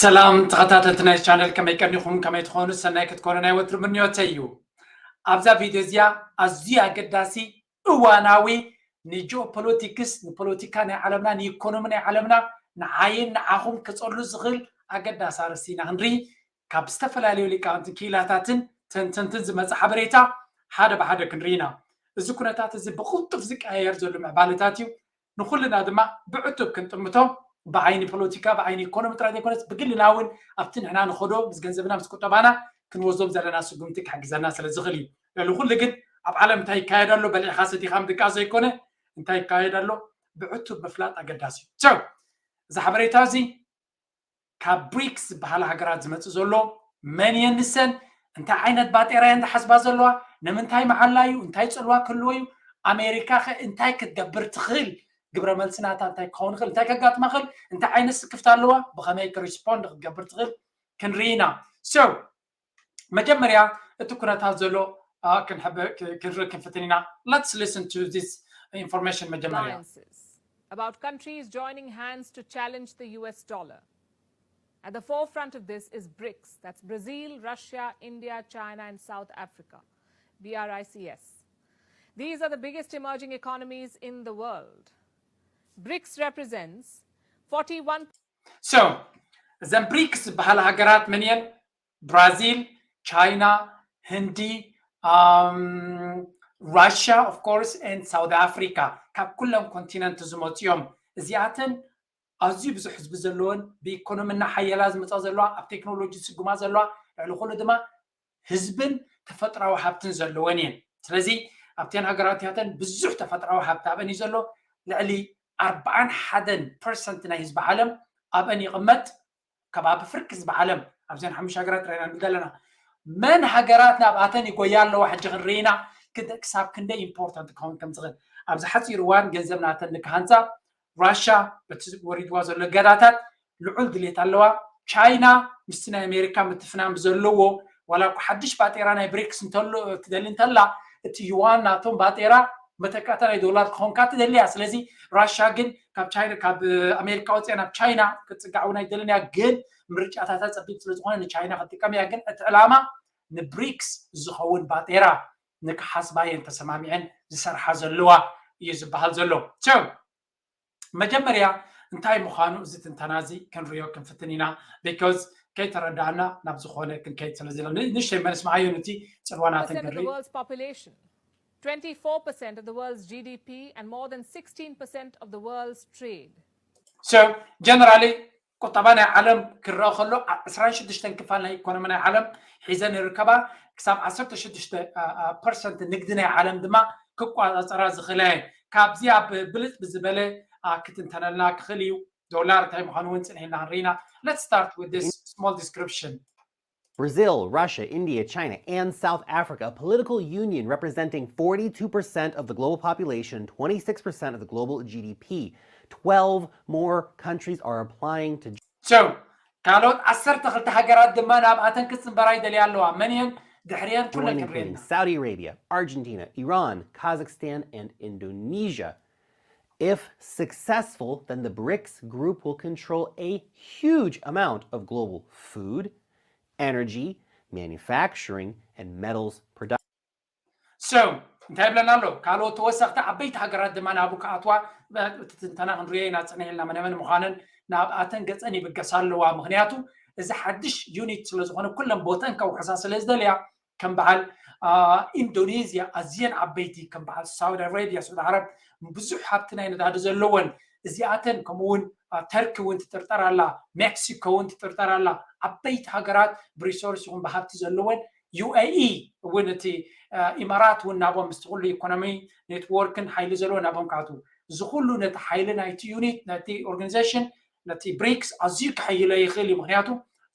ሰላም ተኸታተልቲ ናይ ቻነል፣ ከመይ ቀኒኹም? ከመይ ትኾኑ? ሰናይ ክትኮኑ ናይ ወትሩ ምንዮተይ እዩ። ኣብዛ ቪድዮ እዚኣ ኣዝዩ ኣገዳሲ እዋናዊ ንጂኦፖለቲክስ፣ ንፖለቲካ ናይ ዓለምና፣ ንኢኮኖሚ ናይ ዓለምና፣ ንዓይን ንዓኹም ክጸሉ ዝኽእል ኣገዳሲ ኣርእስቲ ኢና ክንርኢ። ካብ ዝተፈላለዩ ሊቃውንትን ክኢላታትን ተንተንትን ዝመጽእ ሓበሬታ ሓደ ብሓደ ክንርኢ ኢና። እዚ ኩነታት እዚ ብቕልጡፍ ዝቀያየር ዘሎ ምዕባለታት እዩ። ንኹልና ድማ ብዕቱብ ክንጥምቶ፣ ብዓይኒ ፖለቲካ፣ ብዓይኒ ኢኮኖሚ ጥራይ ዘይኮነስ ብግልና እውን ኣብቲ ንሕና ንኸዶ ምስ ገንዘብና ምስ ቁጠባና ክንወስዶም ዘለና ስጉምቲ ክሕግዘና ስለ ዝኽእል እዩ። ልዕሊ ኩሉ ግን ኣብ ዓለም እንታይ ይካየድ ኣሎ፣ በሊዕኻ ሰቲኻ ምድቃስ ዘይኮነ እንታይ ይካየድ ኣሎ ብዕቱብ ምፍላጥ ኣገዳሲ እዩ። So፣ እዚ ሓበሬታ እዚ ካብ ብሪክስ ዝበሃላ ሃገራት ዝመጽእ ዘሎ መን እየን ንሰን፣ እንታይ ዓይነት ባጤራ እየን ዝሓስባ ዘለዋ፣ ንምንታይ መዓላ እዩ፣ እንታይ ጽልዋ ክህልዎ እዩ፣ ኣሜሪካ ኸ እንታይ ክትገብር ትኽእል፣ ግብረ መልሲ ናታ እንታይ ክኸውን ይኽእል፣ እንታይ ከጋጥማ ይኽእል፣ እንታይ ዓይነት ስክፍታ ኣለዋ፣ ብኸመይ ክሪስፖንድ ክትገብር ትኽእል ክንርኢ ኢና። So መጀመርያ እቲ ኩነታት ዘሎ አ፣ ክንሕብ- ክ- ክንርኢ ክንፍትን ኢና። Let's listen to this information መጀመርያ። Alliances about countries joining hands to challenge the U S dollar. At the forefront of this is brics, that's Brazil, Russia, India, China, and South Africa, B R I C S. These are the biggest emerging economies in the world. BRICS represents forty-one So እዘን ብሪክስ ዝበሃላ ሃገራት መን እየን? ብራዚል፣ ቻይና፣ ህንዲ፣ um, Russia, of course, and South Africa ካብ ኩሎም ኮንቲነንት ዝመፁ እዮም። እዚኣተን ኣዝዩ ብዙሕ ህዝቢ ዘለወን፣ ብኢኮኖሚ እናሓየላ ዝመፃ ዘለዋ፣ ኣብ ቴክኖሎጂ ዝስጉማ ዘለዋ፣ ልዕሊ ኩሉ ድማ ህዝብን ተፈጥራዊ ሃብትን ዘለወን እየን። ስለዚ ኣብተን ሃገራት እዚኣተን ብዙሕ ተፈጥራዊ ሃብቲ ኣብአን እዩ ዘሎ። ልዕሊ ኣርብዓን ሓደን ፐርሰንት ናይ ህዝቢ ዓለም ኣብአን ይቕመጥ። ከባቢ ፍርቂ ህዝቢ ዓለም ኣብዘን ሓሙሽተ ሃገራት ርኢና ንብል ኣለና። መን ሃገራት ናብኣተን ይጎያ ኣለዋ ሕጂ ክንርኢና፣ ክሳብ ክንደይ ኢምፖርታንት ክኸውን ከም ዝኽእል። ኣብዚ ሓፂር እዋን ገንዘብ ናተን ንክሃንፃ ራሻ በቲ ወሪድዋ ዘሎ እገዳታት ልዑል ድሌት ኣለዋ። ቻይና ምስቲ ናይ ኣሜሪካ ምትፍናን ብዘለዎ ዋላ እኳ ሓድሽ ባጤራ ናይ ብሪክስ እንተሎ ትደሊ እንተላ፣ እቲ ዩዋን ናቶም ባጤራ መተካእታ ናይ ዶላር ክኾንካ ትደሊ እያ። ስለዚ ራሻ ግን ካብ ቻይና ካብ ኣሜሪካ ወፅያ ናብ ቻይና ክትፅጋዕ እውን ኣይደልን እያ። ግን ምርጫታታ ፀቢብ ስለዝኾነ ንቻይና ክትጥቀም እያ። ግን እቲ ዕላማ ንብሪክስ ዝኸውን ባጤራ ንክሓስባ እየን ተሰማሚዐን ዝሰርሓ ዘለዋ እዩ ዝበሃል ዘሎ። So መጀመርያ እንታይ ምዃኑ እዚ ትንተና እዚ ክንሪኦ ክንፍትን ኢና። Because ከይተረዳእና ናብ ዝኾነ ክንከይድ ስለ ዘለና ንእሽተይ መን ስምዓዮ ነቲ ጽልዋናተን percent of the ክንርኢ። World's population, twenty-four percent of the world's G D P, and more than sixteen percent of the world's trade. So generally ቁጠባ ናይ ዓለም ክረአ ከሎ ዓ- ዕስራን ሽዱሽተን ክፋል ናይ ኢኮኖሚ ናይ ዓለም ሒዘን ይርከባ። ክሳብ ዓሰርተ ሽዱሽተ ፐርሰንት ንግዲ ናይ ዓለም ድማ ክቋፃፀራ ዝኽእላ እየን። ካብዚኣ ብ- ብልፅ ብዝበለ አ፣ ክትንተነልና ክኽእል እዩ። ዶላር እንታይ ምዃኑ እውን ፅንሒልና ክንርኢና። Let's start with this small description. Brazil, Russia, India, China, and South Africa, a political union representing forty-two percent of the global population, twenty-six percent of the global G D P. Twelve more countries are applying to So ካልኦት ዓሰርተ ክልተ ሃገራት ድማ ናብኣተን ክፅምበራ ይደልያ ኣለዋ። መን እየን? ድሕሪአን ኩለን join, ክንርኤን including Saudi Arabia, Argentina, Iran, Kazakhstan, and Indonesia. If successful, then the BRICS group will control a huge amount of global food, energy, manufacturing, and metals production. So እንታይ ይብለና ኣሎ? ካልኦት ተወሰኽቲ ዓበይቲ ሃገራት ድማ ናብኡ ክኣትዋ እቲ ትንተና ክንሪኦ ኢና። ፅንሕ ኢልና መነመን ምዃነን ናብኣተን ገፀን ይብገሳ ኣለዋ። ምክንያቱ እዚ ሓድሽ ዩኒት ስለዝኾነ ኩለን ቦተን ከውሕሳ ስለ ዝደልያ ከም በዓል አ፣ ኢንዶኔዝያ ኣዝየን ዓበይቲ ከም በዓል ሳውዲ ኣረቢያ፣ ሳውዲ ዓረብ ብዙሕ ሃብቲ ናይ ነዳዲ ዘለወን እዚኣተን ከምኡ እውን አ፣ ተርኪ እውን ትጥርጠር ኣላ፣ ሜክሲኮ እውን ትጥርጠር ኣላ። ዓበይቲ ሃገራት ብሪሶርስ ይኹን ብሃብቲ ዘለወን ዩ ኤ ኢ እውን እቲ አ፣ ኢማራት እውን ናቦም ምስቲ ኩሉ ኢኮኖሚ ኔትወርክን ሓይሊ ዘለዎ ናቦም ክኣትዉ እዚ ኩሉ ነቲ ሓይሊ ናይቲ ዩኒት ናይቲ ኦርጋኒዜሽን ነቲ ብሪክስ ኣዝዩ ክሕይሎ ይኽእል እዩ። ምክንያቱ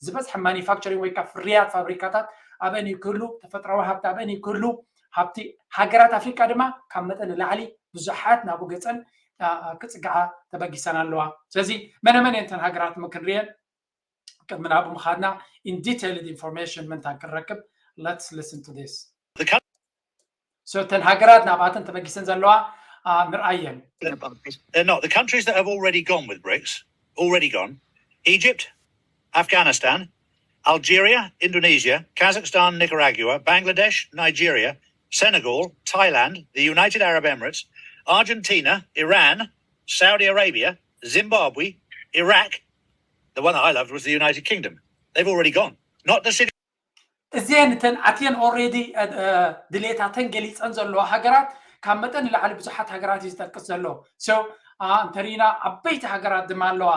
ዝበዝሐ ማኒፋክቸሪንግ ወይ ከዓ ፍርያት ፋብሪካታት ኣበን እዩ ክህሉ፣ ተፈጥራዊ ሃብቲ ኣበን እዩ ክህሉ። ሃብቲ ሃገራት ኣፍሪቃ ድማ ካብ መጠን ንላዕሊ ብዙሓት ናብኡ ገፀን አ፣ አ፣ ክፅግዓ ተበጊሰን ኣለዋ። ስለዚ መነ መን እየን እተን ሃገራት እሞ ክንሪአን ቅድሚ ናብኡ ምኻድና in detailed information ምንታን ክንረክብ። Let's listen to this. The coun- So እተን ሃገራት ናብኣተን ተበጊሰን ዘለዋ አ፣ ንርኣየን። They're not. The countries that have already gone with BRICS, already gone, Egypt, Afghanistan, Algeria, Indonesia, Kazakhstan, Nicaragua, Bangladesh, Nigeria, Senegal, Thailand, the United Arab Emirates, Argentina, Iran, Saudi Arabia, Zimbabwe, Iraq. The one I loved was the United Kingdom. They've already gone. Not the city. እዚአን እተን ኣትየን already ድሌታተን ገሊፀን ዘለዋ ሃገራት ካብ መጠን ንላዕሊ ብዙሓት ሃገራት እዩ ዝጠቅስ ዘሎ። So እንተሪኢና ዓበይቲ ሃገራት ድማ ኣለዋ።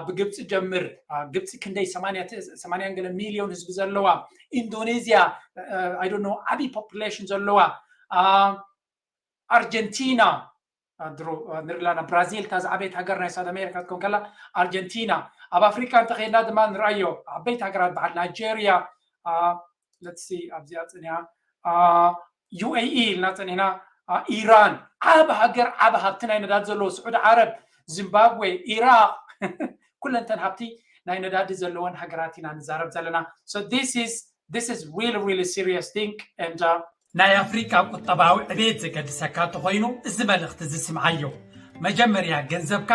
ብግብፂ ጀምር፣ ግብፂ ክንደይ ሰማንያን ገለ ሚሊዮን ህዝቢ ዘለዋ፣ ኢንዶኔዝያ፣ I don't know፣ ዓብዪ population ዘለዋ፣ ኣርጀንቲና፣ ድሮ ንርኢ ኣለና። ብራዚል እታ ዝዓበየት ሃገር ናይ ሳውት ኣሜሪካ ክትከውን ከላ፣ ኣርጀንቲና። ኣብ ኣፍሪካ እንተኸይድና ድማ ንርኣዮ፣ ዓበይቲ ሃገራት በዓል ናይጀርያ፣ let's see፣ ኣብዚኣ ፅንያ፣ UAE ኢልና ፀኒሕና፣ ኢራን፣ ዓብ ሃገር፣ ዓብ ሃብቲ ናይ ነዳዲ ዘለዎ፣ ስዑዲ ዓረብ፣ ዚምባብዌ፣ ኢራቅ፣ ኩለንተን ሃብቲ ናይ ነዳዲ ዘለወን ሃገራት ኢና ንዛረብ ዘለና። So this is this is really really serious thing and uh, ናይ ኣፍሪቃ ቁጠባዊ ዕቤት ዘገድሰካ እንተኾይኑ፣ እዚ መልእኽቲ እዚ ስምዓዮ። መጀመርያ ገንዘብካ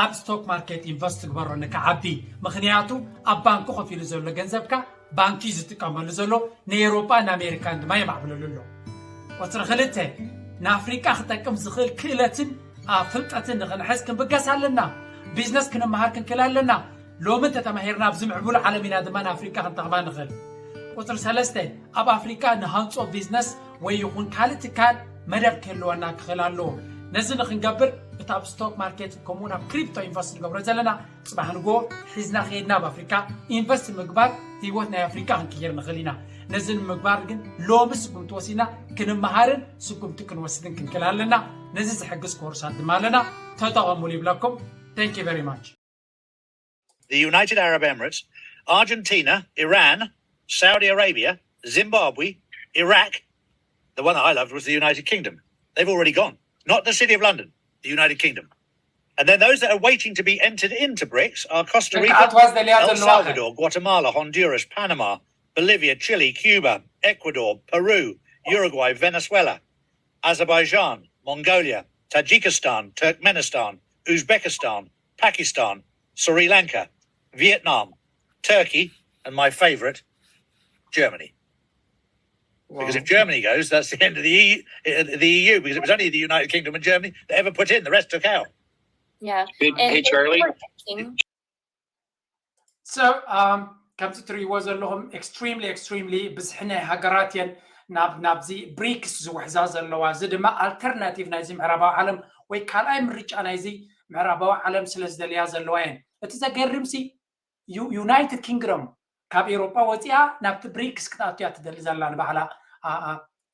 ኣብ ስቶክ ማርኬት ኢንቨስት ግበሮ ንክዓቢ። ምኽንያቱ ኣብ ባንኪ ኮፍ ኢሉ ዘሎ ገንዘብካ ባንኪ እዩ ዝጥቀመሉ ዘሎ፣ ንኤውሮጳን ኣሜሪካን ድማ የማዕብለሉ ኣሎ። ቁፅሪ ክልተ፣ ንኣፍሪቃ ክጠቅም ዝኽእል ክእለትን ፍልጠትን ንኽንሕዝ ክንብገስ ኣለና። ቢዝነስ ክንመሃር ክንክእል ኣለና። ሎሚ እንተተማሂርና ኣብዚ ምዕቡል ዓለም ኢና ድማ ንኣፍሪቃ ክንጠቕማ ንኽእል። ቁፅሪ ሰለስተ፣ ኣብ ኣፍሪቃ ንሃንፆ ቢዝነስ ወይ ይኹን ካልእ ትካል መደብ ክህልወና ክኽእል ኣለዎ። ነዚ ንክንገብር እቲ ኣብ ስቶክ ማርኬት ከምኡውን ኣብ ክሪፕቶ ኢንቨስት ንገብሮ ዘለና፣ ፅባሕ ንግሆ ሒዝና ከይድና ኣብ ኣፍሪካ ኢንቨስት ምግባር ህይወት ናይ ኣፍሪካ ክንቅይር ንኽእል ኢና። ነዚ ንምግባር ግን ሎሚ ስጉምቲ ወሲድና ክንመሃርን ስጉምቲ ክንወስድን ክንክእል ኣለና። ነዚ ዝሕግዝ ኮርሳት ድማ ኣለና፣ ተጠቐሙሉ ይብለኩም። Thank you very much። The United Arab Emirates, Argentina, Iran, Saudi Arabia, Zimbabwe, Iraq. The one I loved was the United Kingdom. They've already gone. Not the City of London, the United Kingdom. And then those that are waiting to be entered into BRICS are Costa Rica, El Salvador, Guatemala, Honduras, Panama, Bolivia, Chile, Cuba, Ecuador, Peru, Uruguay, Venezuela, Azerbaijan, Mongolia, Tajikistan, Turkmenistan, Uzbekistan, Pakistan, Sri Lanka, Vietnam, Turkey, and my favourite, Germany. Because if Germany goes, that's the end of the EU, the EU, because it was only the United Kingdom and Germany that ever put in. The rest took out. Yeah. Hey, Charlie. So, um, ከምዚ ትርእይዎ ዘለኹም extremely extremely ብዝሒ ናይ ሃገራት እየን ናብ ናብዚ ብሪክስ ዝውሕዛ ዘለዋ። እዚ ድማ ኣልተርናቲቭ ናይዚ ምዕራባዊ ዓለም ወይ ካልኣይ ምርጫ ናይዚ ምዕራባዊ ዓለም ስለ ዝደልያ ዘለዋ እየን። እቲ ዘገርም ሲ ዩናይትድ ኪንግደም ካብ ኤውሮጳ ወፂኣ ናብቲ ብሪክስ ክትኣቱ እያ ትደሊ ዘላ ንባዕላ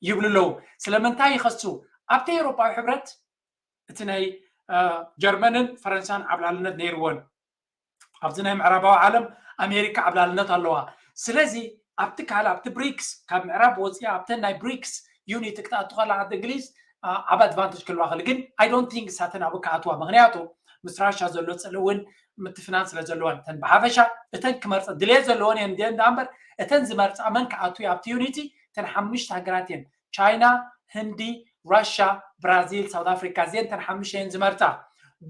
ይብሉ ኣለዉ። ስለምንታይ ይኸሱ? ኣብቲ ኤውሮጳዊ ሕብረት እቲ ናይ ጀርመንን ፈረንሳን ዓብላልነት ነይርወን። ኣብዚ ናይ ምዕራባዊ ዓለም ኣሜሪካ ዓብላልነት ኣለዋ። ስለዚ ኣብቲ ካልእ ኣብቲ ብሪክስ ካብ ምዕራብ ወፂኣ ኣብተን ናይ ብሪክስ ዩኒቲ ክትኣቱ ከላ ዓዲ እንግሊዝ ዓብ ኣድቫንቴጅ ክልዋ ክእል ግን I don't think እሳተን ኣብ ክኣትዋ ምክንያቱ ምስ ራሻ ዘሎ ፅልእ እውን ምትፍናን ስለ ዘለወን እተን ብሓፈሻ እተን ክመርፀ ድልየት ዘለወን እየን እንዲአን ዳ እምበር እተን ዝመርፃ መን ክኣቱ ኣብቲ ዩኒቲ እተን ሓሙሽተ ሃገራት እየን ቻይና ህንዲ ራሻ ብራዚል ሳውት ኣፍሪካ እዚአን እተን ሓሙሽተ እየን ዝመርፃ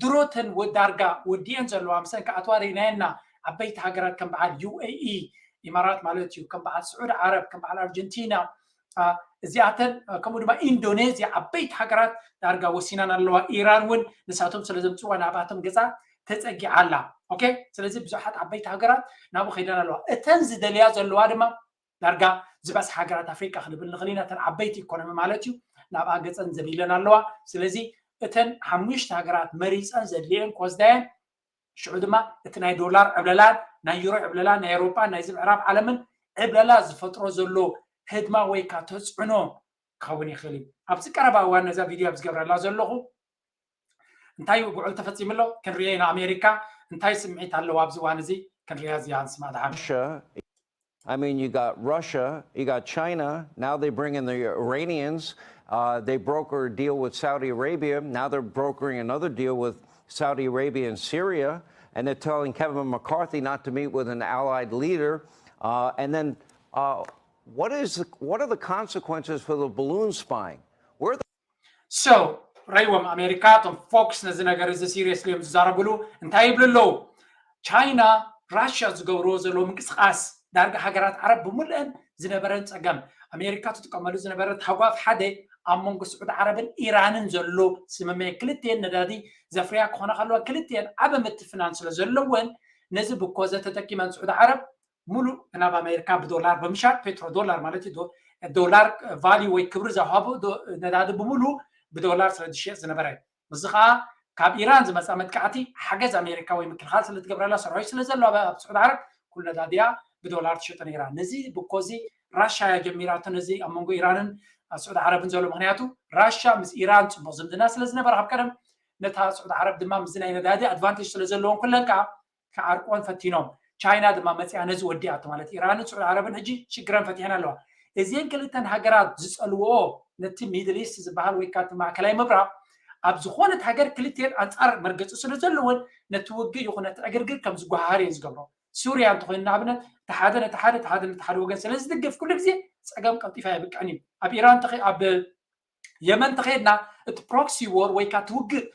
ድሮ እተን ዳርጋ ወዲአን ዘለዋ ምሰን ክኣትዋ ርኢናየና ዓበይቲ ሃገራት ከም በዓል UAE ኢማራት ማለት እዩ ከም በዓል ስዑድ ዓረብ ከም በዓል ኣርጀንቲና እዚኣተን ከምኡ ድማ ኢንዶኔዝያ ዓበይቲ ሃገራት ዳርጋ ወሲናን ኣለዋ ኢራን እውን ንሳቶም ስለ ዘምፅዋ ናብኣቶም ገፃ ተፀጊዓ ኣላ okay ስለዚ ብዙሓት ዓበይቲ ሃገራት ናብኡ ከይደን ኣለዋ እተን ዝደልያ ዘለዋ ድማ ዳርጋ ዝበዝሓ ሃገራት ኣፍሪቃ ክንብል ንኽእል ኢና እተን ዓበይቲ ኢኮኖሚ ማለት እዩ ናብኣ ገፀን ዘቢለን ኣለዋ ስለዚ እተን ሓሙሽተ ሃገራት መሪፀን ዘድልየን ክወስዳየን ሽዑ ድማ እቲ ናይ ዶላር ዕብለላን ናይ ዩሮ ዕብለላን ናይ ኤውሮጳን ናይዚ ምዕራብ ዓለምን ዕብለላ ዝፈጥሮ ዘሎ ህድማ ወይ ካ ተፅዕኖ ክኸውን ይኽእል እዩ ኣብዚ ቀረባ እዋን ነዛ ቪድዮ ኣብ ዝገብረላ ዘለኹ እንታይ ውዕል ተፈፂሙ ኣሎ ክንሪኦ ኢና ኣሜሪካ እንታይ ስምዒት ኣለዎ ኣብዚ እዋን እዚ ክንሪኣ እዚኣ ንስማዕ ድሓን I mean, you got Russia, you got China. Now they bring in the Iranians. Uh, they broker a deal with Saudi Arabia. Now they're brokering another deal with Saudi Arabia and Syria. And they're telling Kevin McCarthy not to meet with an allied leader. Uh, and then uh, what is the, what are the consequences for the balloon spying? Where the So, ረይዎም ኣሜሪካ እቶም ፎክስ ነዚ ነገር እዚ ሲሪየስሊ እዮም ዝዛረብሉ እንታይ ይብሉ ኣለዉ ቻይና ራሽያ ዝገብርዎ ዘለዉ ምንቅስቃስ ዳርጋ ሃገራት ዓረብ ብምልአን ዝነበረን ፀገም ኣሜሪካ ትጥቀመሉ ዝነበረት ሃጓፍ ሓደ ኣብ መንጎ ስዑድ ዓረብን ኢራንን ዘሎ ስምምዕ ክልቲኤን ነዳዲ ዘፍርያ ክኾና ከለዋ ክልቲኤን ዓበ ምትፍናን ስለ ዘለወን ነዚ ብኮዘ ተጠቂመን ስዑድ ዓረብ ሙሉእ ናብ ኣሜሪካ ብዶላር ብምሻጥ ፔትሮ ዶላር ማለት እዩ ዶላር ቫልዩ ወይ ክብሪ ዝሃቦ ነዳዲ ብምሉእ ብዶላር ስለ ዝሽየጥ ዝነበረ እዚ ከዓ ካብ ኢራን ዝመፃ መጥቃዕቲ ሓገዝ ኣሜሪካ ወይ ምክልኻል ስለትገብረላ ሰራዊት ስለዘለዋ ኣብ ስዑድ ዓረብ ኩሉ ነዳዲያ ብዶላር ትሸጠ ነይራ ነዚ ብኮዚ ራሻ እያ ጀሚራቶ ነዚ ኣብ መንጎ ኢራንን ስዑድ ዓረብን ዘሎ ምክንያቱ ራሻ ምስ ኢራን ፅቡቅ ዝምድና ስለዝነበረ ካብ ቀደም ነታ ስዑድ ዓረብ ድማ ምስዚ ናይ ነዳዲ ኣድቫንቴጅ ስለዘለዎም ኩለን ከዓ ክዓርቆን ፈቲኖም ቻይና ድማ መፅያ ነዚ ወዲኣቶ ማለት ኢራንን ስዑድ ዓረብን ሕጂ ሽግረን ፈቲሐን ኣለዋ እዚን ክልተን ሃገራት ዝፀልዎ ነቲ ሚድል ኢስት ዝበሃል ወይ ከዓ ማእከላይ ምብራቅ ኣብ ዝኾነት ሃገር ክልተን ኣንፃር መርገፂ ስለ ዘለወን ነቲ ውግእ ይኹን ነቲ ዕግርግር ከም ዝጓሃር እየን ዝገብሮ ሱርያ እንተኮይኑ ንኣብነት እቲ ሓደ ነቲ ሓደ እቲ ሓደ ነቲ ሓደ ወገን ስለ ዝድግፍ ኩሉ ግዜ ፀገም ቀልጢፋ የብቅዕን እዩ ኣብ ኢራን ኣብ የመን ተኸድና እቲ ፕሮክሲ ዎር ወይ ከዓ ትውግእ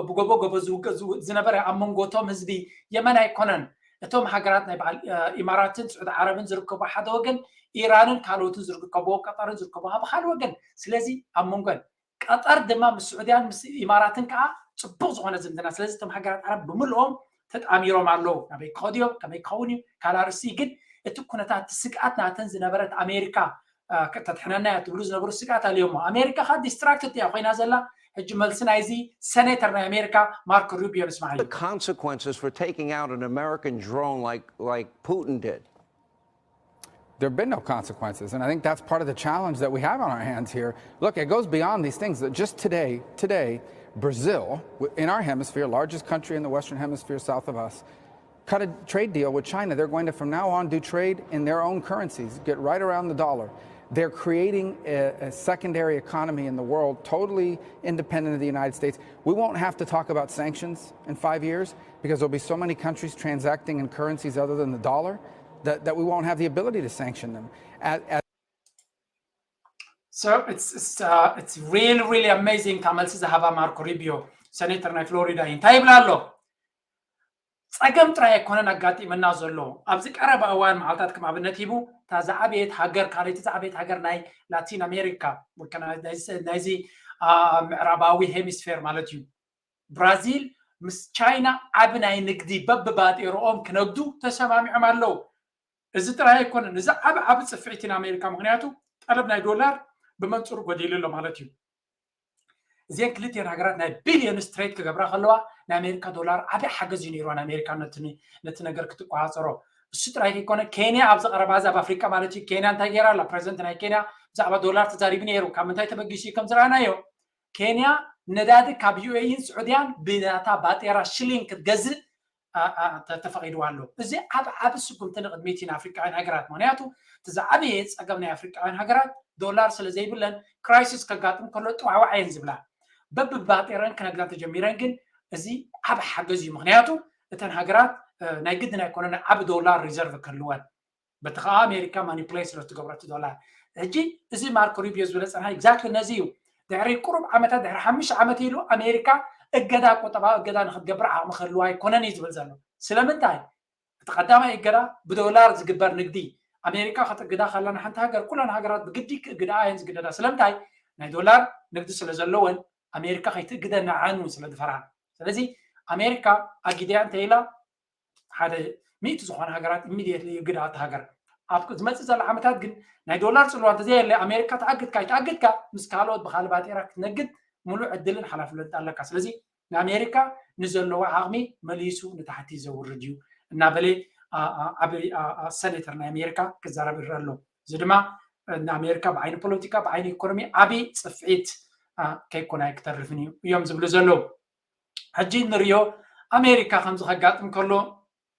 ብጎቦ ጎቦ ዝውግእ ዝነበረ ኣብ መንጎ እቶም ህዝቢ የመን ኣይኮነን እቶም ሃገራት ናይ በዓል ኢማራትን ስዑድ ዓረብን ዝርከቡ ሓደ ወገን ኢራንን ካልኦትን ዝርከብዎ ቀጠርን ዝርከቡ ኣብ ካልእ ወገን ስለዚ ኣብ መንጎን ቀጠር ድማ ምስ ስዑድያን ምስ ኢማራትን ከዓ ፅቡቅ ዝኾነ ዝምድና ስለዚ እቶም ሃገራት ዓረብ ብምልኦም ተጣሚሮም ኣለዉ ናበይ ክኸዱ እዮም ከመይ ክኸውን እዩ ካልኣርሲ ግን እቲ ኩነታት ስግኣት ናተን ዝነበረት ኣሜሪካ ከተድሕነና እያ ትብሉ ዝነበሩ ስግኣት ኣልዮሞ ኣሜሪካ ከ ዲስትራክትድ እያ ኮይና ዘላ ሕጂ መልሲ ናይዚ ሰኔተር ናይ ኣሜሪካ ማርኮ ሩቢዮ ንስማዓዮ The consequences for taking out an American drone like, like Putin did. There have been no consequences. And I think that's part of the challenge that we have on our hands here. Look, it goes beyond these things. That just today, today, Brazil, in our hemisphere, largest country in the Western Hemisphere south of us, cut a trade deal with China. They're going to, from now on, do trade in their own currencies, get right around the dollar. They're creating a, a, secondary economy in the world, totally independent of the United States. We won't have to talk about sanctions in five years because there'll be so many countries transacting in currencies other than the dollar that, that we won't have the ability to sanction them. As, as So it's, it's, uh, it's really, really amazing እታ መልሲ ዝሃባ ማርኮ ሩቢዮ ሰኔተር ናይ ፍሎሪዳ እዩ እንታይ ይብላ ኣሎ ፀገም ጥራይ ኣይኮነን ኣጋጢመና ዘሎ ኣብዚ ቀረባ እዋን መዓልታት ከም ኣብነት ሂቡ እታ ዝዓበየት ሃገር ካልኣይቲ ዝዓበየት ሃገር ናይ ላቲን ኣሜሪካ ናይዚ ምዕራባዊ ሄሚስፌር ማለት እዩ ብራዚል ምስ ቻይና ዓቢ ናይ ንግዲ በብባጤሮኦም ክነግዱ ተሰማሚዖም ኣለዉ እዚ ጥራይ ኣይኮነን እዚ ዓቢ ዓቢ ፅፍዒቲ ንኣሜሪካ ምክንያቱ ጠለብ ናይ ዶላር ብመንፅሩ ጎዲሉ ኣሎ ማለት እዩ እዚአን ክልቲአን ሃገራት ናይ ቢልዮንስ ትሬድ ክገብራ ከለዋ ናይ ኣሜሪካ ዶላር ዓብዪ ሓገዝ እዩ ነይርዋ ንኣሜሪካ ነቲ ነገር ክትቆፃፀሮ እሱ ጥራይ ከይኮነ ኬንያ ኣብዚ ቀረባ እዚ ኣብ ኣፍሪቃ ማለት እዩ ኬንያ እንታይ ገይራ ኣላ ፕሬዚደንት ናይ ኬንያ ብዛዕባ ዶላር ተዛሪቡ ነይሩ ካብ ምንታይ ተበጊሱ እዩ ከም ዝረኣናዮ ኬንያ ነዳዲ ካብ ዩኤኢን ስዑድያን ብናታ ባጤራ ሽሊንግ ክትገዝእ ተፈቒድዋ ኣሎ። እዚ ዓብ ዓቢ ስጉምቲ ንቕድሚት እዩ ንኣፍሪቃውያን ሃገራት፣ ምኽንያቱ እቲ ዝዓበየ ጸገም ናይ ኣፍሪቃውያን ሃገራት ዶላር ስለ ዘይብለን ክራይሲስ ከጋጥም ከሎ ጥዋዕዋዕ እየን ዝብላ። በብባጤረን ክነግዳ ተጀሚረን ግን እዚ ዓቢ ሓገዝ እዩ፣ ምኽንያቱ እተን ሃገራት ናይ ግድን ኣይኮነን ዓቢ ዶላር ሪዘርቭ ክህልወን። በቲ ከዓ ኣሜሪካ ማኒፕሌት ስለ ትገብሮ እቲ ዶላር። ሕጂ እዚ ማርኮ ሩቢዮ ዝብለ ፀንሓ ኤግዛክትሊ ነዚ እዩ። ድሕሪ ቁሩብ ዓመታት ድሕሪ ሓሙሽተ ዓመት ኢሉ ኣሜሪካ እገዳ ቁጠባዊ እገዳ ንክትገብር ዓቕሚ ክህልዋ ኣይኮነን እዩ ዝብል ዘሎ። ስለምንታይ? እቲ ቀዳማይ እገዳ ብዶላር ዝግበር ንግዲ ኣሜሪካ ክትእግዳ ከላ ንሓንቲ ሃገር ኩለን ሃገራት ብግዲ ክእግድኣ እየን ዝግደዳ። ስለምንታይ? ናይ ዶላር ንግዲ ስለ ዘለወን ኣሜሪካ ከይትእግደን ንዓን እውን ስለ ዝፈርሃ። ስለዚ ኣሜሪካ ኣጊድያ እንተ ኢላ ሓደ ሚእቲ ዝኾነ ሃገራት ኢሚድየትሊ ይግድኣ እቲ ሃገር ኣብ ዝመፅእ ዘሎ ዓመታት ግን ናይ ዶላር ፅልዋ እንተዘየለ ኣሜሪካ ተኣግድካ ይተኣግድካ ምስ ካልኦት ብካልእ ባጤራ ክትነግድ ሙሉእ ዕድልን ሓላፍነት ኣለካ ስለዚ ንኣሜሪካ ንዘለዋ ዓቕሚ መሊሱ ንታሕቲ ዘውርድ እዩ እናበለ ዓብ ሰኔተር ናይ ኣሜሪካ ክዛረብ ይረ ኣሎ እዚ ድማ ንኣሜሪካ ብዓይኒ ፖለቲካ ብዓይኒ ኢኮኖሚ ዓብዪ ፅፍዒት ከይኮና ክተርፍን እዩ እዮም ዝብሉ ዘለዉ ሕጂ ንሪኦ ኣሜሪካ ከምዚ ከጋጥም ከሎ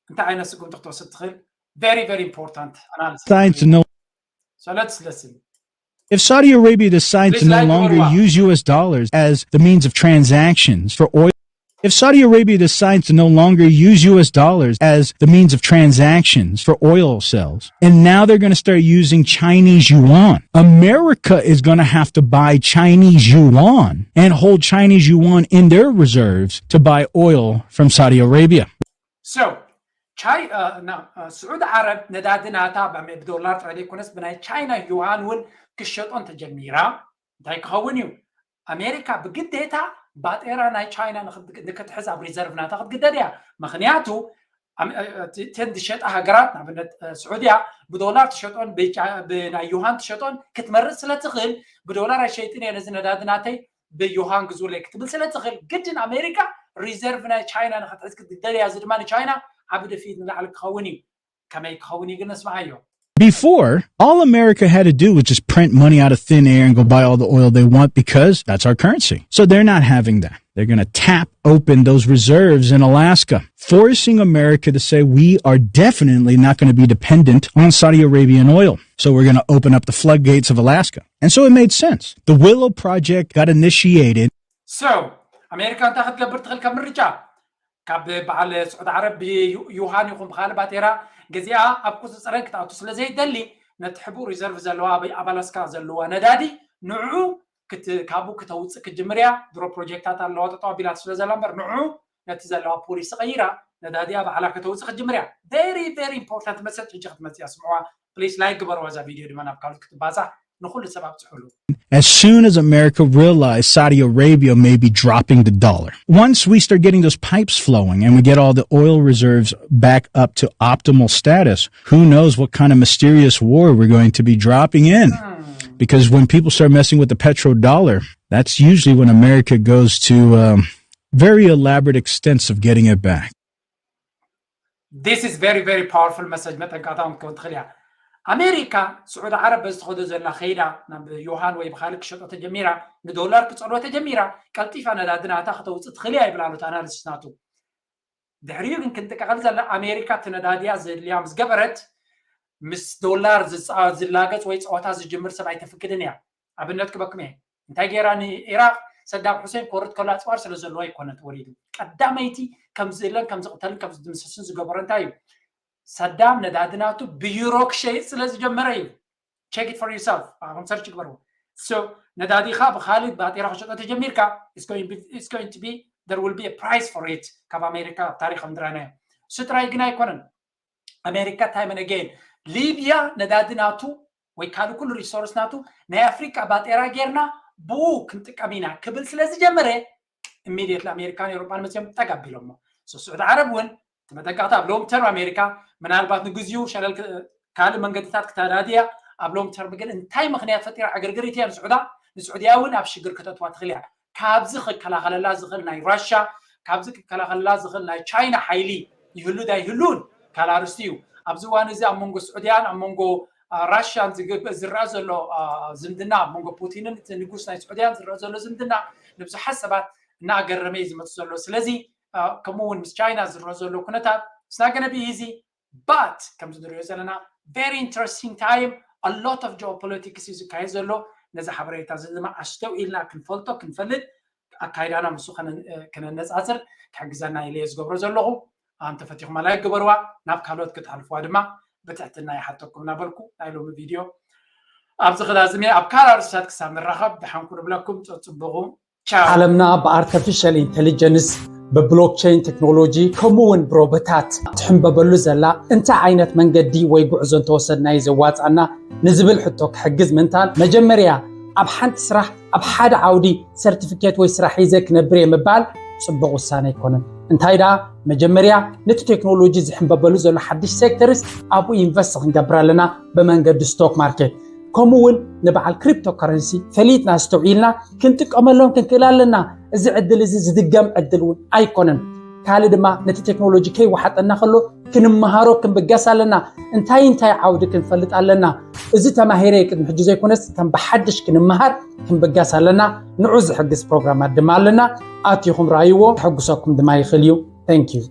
እንታይ ዓይነት ስጉምቲ ክትወስድ ትኽእል very very important analysis Science no. So let's listen. If Saudi Arabia decides to Please no like longer Orwa. use U S dollars as the means of transactions for oil, if Saudi Arabia decides to no longer use U S dollars as the means of transactions for oil sales, and now they're going to start using Chinese yuan, America is going to have to buy Chinese yuan and hold Chinese yuan in their reserves to buy oil from Saudi Arabia. So ቻይ እ፣ ና- እ፣ ስዑድ ዓረብ ነዳዲ ናታ ብኣመ- ብዶላር ጥራይ ዘይኮነስ ብናይ ቻይና ዩሃን እውን ክሸጦ እንተጀሚራ እንታይ ክኸውን እዩ? ኣሜሪካ ብግዴታ ባጤራ ናይ ቻይና ንክት- ንክትሕዝ ኣብ ሪዘርቭ ናታ ክትግደድ እያ። ምክንያቱ ኣም- እ፣ እ፣ እቲ- እተን ዝሸጣ ሃገራት ንኣብነት እ፣ ስዑድያ ብዶላር ትሸጦን ብቻ- ብናይ ዩሃን ትሸጦን ክትመርፅ ስለትኽእል ብዶላር ኣይሸይጥን እየ ነዚ ነዳዲ ናተይ ብዮሃን ግዙለይ ክትብል ስለ ትኽእል ግድን ኣሜሪካ ሪዘርቭ ናይ ቻይና ንክትሕዝ ክትግደድ እያ። እዚ ድማ ንቻይና ዓቢ ድፍኢት ንላዕሊ ክኸውን እዩ። ከመይ ክኸውን እዩ ግን ንስምዓዮ። Before, all America had to do was just print money out of thin air and go buy all the oil they want because that's our currency. So they're not having that. They're going to tap open those reserves in Alaska, forcing America to say we are definitely not going to be dependent on Saudi Arabian oil. So we're going to open up the floodgates of Alaska. And so it made sense. The Willow Project got initiated. So ኣሜሪካ እንታይ ክትገብር ትኽእል ከም ምርጫ ካብ በዓል ስዑድ ዓረብ ብዩሃን ይኹን ብካልእ ባጤራ ገዚኣ ኣብ ቁፅፅረን ክትኣቱ ስለ ዘይደሊ ነቲ ሕቡእ ሪዘርቭ ዘለዋ ኣብ ኣላስካ ዘለዋ ነዳዲ ንዑ ካብኡ ክተውፅእ ክትጅምር እያ። ድሮ ፕሮጀክታት ኣለዋ ጠጠው ኣቢላት ስለ ዘላ እምበር ንዑ ነቲ ዘለዋ ፖሊሲ ቀይራ ነዳዲኣ ባዕላ ከተውፅእ ክትጅምር እያ። Very very important message። ሕጂ ክትመፅእ እያ ስምዕዋ። Please like ግበርዋ እዛ ቪድዮ ድማ ናብ ካልኦት ክትባፃሕ ንኩሉ ሰብ ኣብፅሕሉ። As soon as America realized Saudi Arabia may be dropping the dollar, once we start getting those pipes flowing and we get all the oil reserves back up to optimal status, who knows what kind of mysterious war we're going to be dropping in? Because when people start messing with the petrodollar, that's usually when America goes to um, very elaborate extents of getting it back. This is very very powerful message። መጠንቀቕታ እውን ክትከውን ትኽእል እያ። ኣሜሪካ ስዑዲ ዓረብ በዚ ትኸዶ ዘላ ከይዳ ናብ ዮሃን ወይ ብካልእ ክሸጦ ተጀሚራ ንዶላር ክፀልዎ ተጀሚራ ቀልጢፋ ነዳዲ ናታ ከተውፅእ ትኽእል እያ ይብል ኣሉት ኣናሊስት ናቱ። ድሕሪኡ ግን ክንጥንቀቐሉ ዘላ ኣሜሪካ እቲ ነዳዲያ ዘድልያ ምስ ገበረት ምስ ዶላር ዝፃ- ዝላገፅ ወይ ፀወታ ዝጅምር ሰብ ኣይተፍቅድን እያ። ኣብነት ክበኩም እየ እንታይ ገይራ ንኢራቅ ሰዳም ሑሴን ኮርት ከሎ ኣፅዋር ስለ ዘለዎ ኣይኮነ ተወሊዱ ቀዳመይቲ ከምዝእለን ከምዝቅተልን ከምዝድምሰስን ዝገበሮ እንታይ እዩ? ሰዳም ነዳዲ ናቱ ብዩሮ ክሸይጥ ስለ ዝጀመረ እዩ። Check it for yourself ኣኹም ሰርች ግበርዎ። So ነዳዲኻ ብካልእ ባጤራ ክሸጦ ተጀሚርካ it's going to be there will be a price for it። ካብ ኣሜሪካ ኣብ ታሪክ ከም ዝረኣናዮ እሱ ጥራይ ግን ኣይኮነን። ኣሜሪካ time and again ሊብያ ነዳዲ ናቱ ወይ ካልእ ኩሉ ሪሶርስ ናቱ ናይ ኣፍሪቃ ባጤራ ጌርና ብኡ ክንጥቀም ኢና ክብል ስለ ዝጀመረ immediately ኣሜሪካን ኤውሮጳን መፅዮም ጠጋ ኣቢሎሞ። So ስዑዲ ዓረብ እውን እቲ መጠንቀቕታ ኣብ long term ኣሜሪካ ምናልባት ንግዚኡ ሸለል ክ- ካልእ መንገድታት ክተዳድያ ኣብ long term ግን እንታይ ምክንያት ፈጢራ ዕግርግሪት እያ ንስዑዳ ንስዑድያ እውን ኣብ ሽግር ከተእትዋ ትኽእል እያ። ካብዚ ክከላኸለላ ዝኽእል ናይ ራሻ ካብዚ ክከላኸለላ ዝኽእል ናይ ቻይና ሓይሊ ይህሉ ዳ ይህሉን ካልእ ኣርስቲ እዩ። ኣብዚ እዋን እዚ ኣብ መንጎ ስዑድያን ኣብ መንጎ ራሽያን ዝረአ ዘሎ ዝምድና ኣብ መንጎ ፑቲንን እቲ ንጉስ ናይ ስዑድያን ዝረአ ዘሎ ዝምድና ንብዙሓት ሰባት እናኣገረመ እዩ ዝመፅ ዘሎ። ስለዚ ከምኡ እውን ምስ ቻይና ዝረአ ዘሎ ኩነታት ስናገነቢ እዚ but ከምዚ ንሪኦ ዘለና very interesting time a lot of geopolitics እዩ ዝካየድ ዘሎ። ነዚ ሓበሬታ እዚ ድማ ኣስተውኢልና ክንፈልጦ ክንፈልጥ ኣካይዳና ምስ ከነነፃፅር ክሕግዘና ኢለ ዝገብሮ ዘለኹ። ኣንተፈቲኹማ like ግበርዋ ናብ ካልኦት ክትሓልፍዋ ድማ ብትሕትና ይሓተኩም እናበልኩ ናይ ሎሚ ቪድዮ ኣብዚ ክዳዝሜ ኣብ ካልእ ኣርእስታት ክሳብ ንራኸብ ደሓንኩ ንብለኩም። ፀፅብቑ። ቻው። ዓለምና ብኣርተፊሻል ኢንተሊጀንስ ብብሎክቸይን ቴክኖሎጂ ከምኡ እውን ብሮቦታት ትሕንበበሉ ዘላ እንታይ ዓይነት መንገዲ ወይ ጉዕዞ እንተወሰድና እዩ ዘዋፃና ንዝብል ሕቶ ክሕግዝ ምንታል መጀመርያ ኣብ ሓንቲ ስራሕ ኣብ ሓደ ዓውዲ ሰርቲፊኬት ወይ ስራሕ ሒዘ ክነብር እየ ምባል ፅቡቕ ውሳነ ኣይኮነን። እንታይ ደኣ መጀመርያ ነቲ ቴክኖሎጂ ዝሕንበበሉ ዘሎ ሓድሽ ሴክተርስ ኣብኡ ኢንቨስት ክንገብር ኣለና ብመንገዲ ስቶክ ማርኬት ከምኡ እውን ንበዓል ክሪፕቶ ከረንሲ ፈሊጥና ኣስተውዒልና ክንጥቀመሎም ክንክእል ኣለና። እዚ ዕድል እዚ ዝድገም ዕድል እውን ኣይኮነን። ካልእ ድማ ነቲ ቴክኖሎጂ ከይወሓጠና ከሎ ክንመሃሮ ክንብገስ ኣለና። እንታይ እንታይ ዓውዲ ክንፈልጥ ኣለና። እዚ ተማሂረ ቅድሚ ሕጂ ዘይኮነስ ከም ብሓድሽ ክንመሃር ክንብገስ ኣለና። ንዑ ዝሕግዝ ፕሮግራማት ድማ ኣለና። ኣቲኹም ረኣይዎ። ክሕጉሰኩም ድማ ይኽእል እዩ። Thank you።